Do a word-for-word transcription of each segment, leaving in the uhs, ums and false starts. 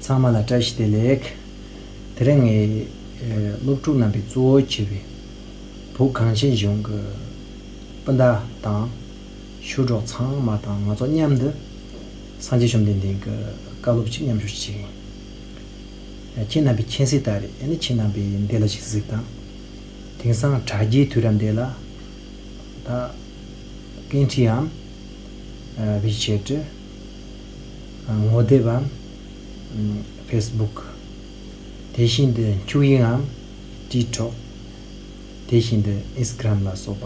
ཚང་མ་ལ་བཀྲ་ཤིས་བདེ་ལེགས། དེ་རིང་ངས་ཨེ་སློབ་ཕྲུག་རྣམ་པའི་གཙོ་བོ་བྱས་པའི་བོད་གངས་ཅན་ལྗོངས་ཀྱི་སྤུན་ཟླ་དང་ཆོས་གྲོགས་ཚང་མ་དང་ང་ཚོ་མཉམ་དུ་སངས་རྒྱས་བཅོམ་ལྡན་འདས་ཀྱི་བཀའ་སློབ་ཅིག་མཉམ་ཞུགས་བྱེད་ཀྱི་ཡིན། ཁྱེད་རྣམ་པས་མཁྱེན་གསལ་ལྟར་རེད། ཨ་ནི་ཁྱེད་རྣམ་པས་འདི་ལ་ཞིག་གཟིགས་དང་། དེང་སང་དྲ་རྒྱའི་དུས་རབས་འདི་ལ་ད་སྐད་འཕྲིན་འམ་ཨ་ཝི་ཆེ་ཊི། ངོ་དེབ་འམ་ཨ་ཕེ་སི་བུག། དེ་བཞིན་དུ་འཁྱུག་དབྱིངས་འམ་ཊིག་ཊོག། དེ་བཞིན་དུ་ཨིན་སི་ཊ་གྷ་རམ་ལ་སོགས་པ་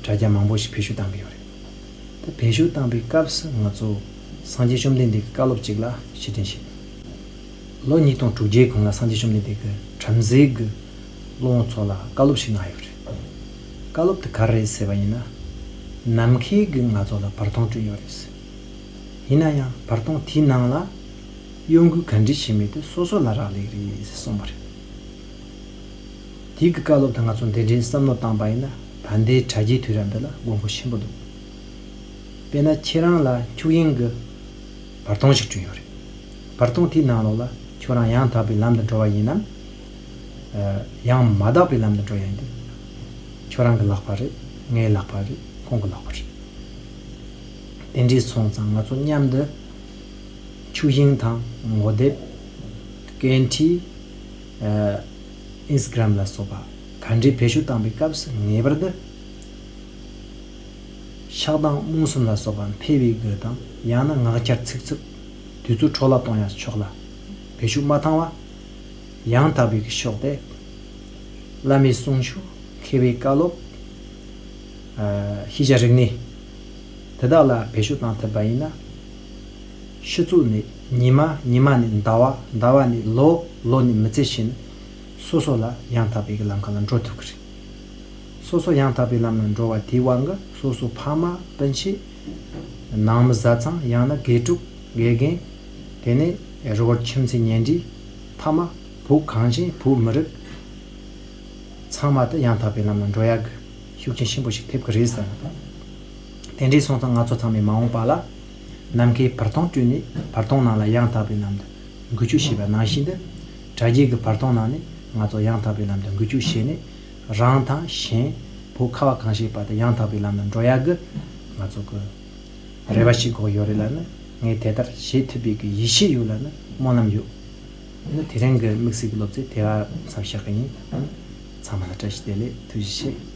དྲ་རྒྱ་མང་པོ་ཞིག་བེད་སྤྱོད་བཏང་གི་ཡོད་རེད། ད་བེད་སྤྱོད་བཏང་པའི་སྐབས་སུ་ང་ཚོ་སངས་རྒྱས་བཅོམ་ལྡན་འདས་ཀྱི་བཀའ་སློབ་ཅིག་ལ་ཕྱིར་དྲན་བྱེད། ལོ་ཉིས་སྟོང་དྲུག་བརྒྱའི་གོང་ལ་སངས་རྒྱས་བཅོམ་ལྡན་འདས་ཀྱིས་བྲམ་ཟེ་གི་སློབ་དཔོན་ཚོ་ལ་བཀའ་སློབ་ཞིག་གནང་ཡོད་རེད། བཀའ་སློབ་དེ་ག་རེ་རེད་ཟེར་བ་ཡིན་ན། ནམ་མཁས་ཀྱིས་ང་ཚོ་ལ་བར་སྟོང་བསྐྲུན་ཡོད་རེད་ཟེར། ཡིན་ན་ཡང་བར་སྟོང་དེའི་ནང་ལ་གཡོ་འགུལ་ག་འདྲ་ཞིག་མེད་དེ་སོ་སོ་ལ་རག་ལས་རེད་ཟེར་གསུངས་པ་རེད། དེའི་གི་བཀའ་སློབ་དེ་ང་ཚོ་འདི་འདྲའི་བསམ་བློ་བཏང་པ་ཡིན་ན་ད་ལྟའི་དྲ་རྒྱའི་དུས་རབས་འདི་ལ་དགོས་མཁོ་ཆེན་པོ་འདུག། དཔེར་ན་ཁྱེད་རང་ལ་འཁྱུག་དབྱིངས་ཀྱི་བར་སྟོང་ཞིག་བསྐྲུན་ཡོད་རེད། བར་སྟོང་དེའི་ནང་ལོགས་ལ་ཁྱོད་རང་ཡང་དག་པའི་ལམ་དུ་འགྲོ་བ་ཡིན་ནམ། ཡང་མ་དག་པའི་ལམ་དུ་འགྲོ་ཡ་ཡིན་དུས། ཁྱོད་རང་གི་ལག་པ་རེད། ངའི་ལག་པ་རེད། ཁོང་གི་ལག་པ་རེད། དེ་འདྲའི་སོང་ཙང་ང་ཚོ་མཉམ་དུ་འཁྱུག་དབྱིངས་དང་ངོ་དེབ། སྐད་འཕྲིན། ཨིན་སི་ཊ་གྷ་རམ་ལ་སོགས་པ་ག་འདྲའི་བེད་སྤྱོད་བཏང་པའི་སྐབས་སུ་ངེས་པར་དུ་ཆགས་སྡང་རྨོངས་གསུམ་ལ་སོགས་པ་འཕེལ་བའི་དགོས་དང་ཡང་ན་ངག་འཁྱལ་ཚིག་རྩུབ་དུས་ཚོད་འཕྲོ་བརླག་གཏོང་ཡ་ཕྱོགས་ལ་བེད་སྤྱོད་མ་བཏང་བ། ཡང་དག་པའི་གི་ཕྱོགས་ཏེ། བླ་མའི་གསུང་ཆོས། མཁས་པའི་བཀའ་སློབ། ཨ་ཤེས་བྱ་རིག་གནས། དེ་དག་ལ་བེད་སྤྱོད་བཏང་ཐུབ་པ་ཡིན་ན། ཕྱི་ཚུལ་ནས་ཉི་མ། ཉི་མ་ནས་ཟླ་བ། ཟླ་བ་ནས་ལོ། ལོ་ནས་མི་ཚེ་བཞིན་སོ་སོ་ལ་ཡང་དག་པའི་གི་ལམ་ཁ་ལ་འགྲོ་ཐུབ་ཀྱི་རེད། སོ་སོ་ཡང་དག་པའི་ལམ་ལ་འགྲོ་བ་དེའི་དབང་གིས་སོ་སོ་ཕ་མ་སྤུན་མཆེད། ནང་མི་བཟའ་ཚང་། ཡང་ན་དགེ་ཕྲུག་དགེ་རྒན། དེ་ནས་རི་བོར་ཁྱིམ་མཚེས་གཉེན་འབྲེལ། མཐའ་མ་བོད་གངས་ཅན་བོད་མི་རིགས་ཚང་མ་དེ་ཡང་དག་པའི་ལམ་ལ་འགྲོ་ཡག་གི་ཤུགས་རྐྱེན་ཆེན་པོ་ཞིག་ཐེབས་ཀྱི་རེད་བསམ། དེ་འདྲའི་སོང་ཙང་ང་ཚོ་ཚང་མས་མ་འོངས་པ་ལ་ནམ་མཁའི་བར་སྟོང་བསྐྲུན་ནས་བར་སྟོང་ནང་ལ་ཡང་དག་པའི་ལམ་དུ་འགུལ་སྐྱོད་བྱས་པ་ནང་བཞིན་དུ། དྲ་རྒྱའི་གི་བར་སྟོང་ནང་ནས་ང་ཚོ་ཡང་དག་པའི་ལམ་དུ་འགུལ་སྐྱོད་བྱས་ནས། རང་དང་གཞན་བོད་ཁ་བ་གངས་ཅན་པ་དེ་ཡང་དག་པའི་ལམ་ལ་འགྲོ་ཡག་གི་ང་ཚོ་གི་རེ་བ་ཞིག་དགོས་ཡོད་རེད་ལབ་ནི། ངས་དེ་ལྟར་བྱེད་ཐུབ་པའི་གི་ཡིད་ཆེས་ཡོད་ལབ་ནི། སྨོན་ལམ་ཡོད། ནི་དེ་རིང་གི་དམིགས་བསལ་གྱི་སློབ་ཚན་དེ་ག་མཚམས་བཞག་གི་ཡིན། ཚང་མ་ལ་བཀྲ་ཤིས་བདེ་ལེགས། ཐུགས་རྗེ་ཆེ།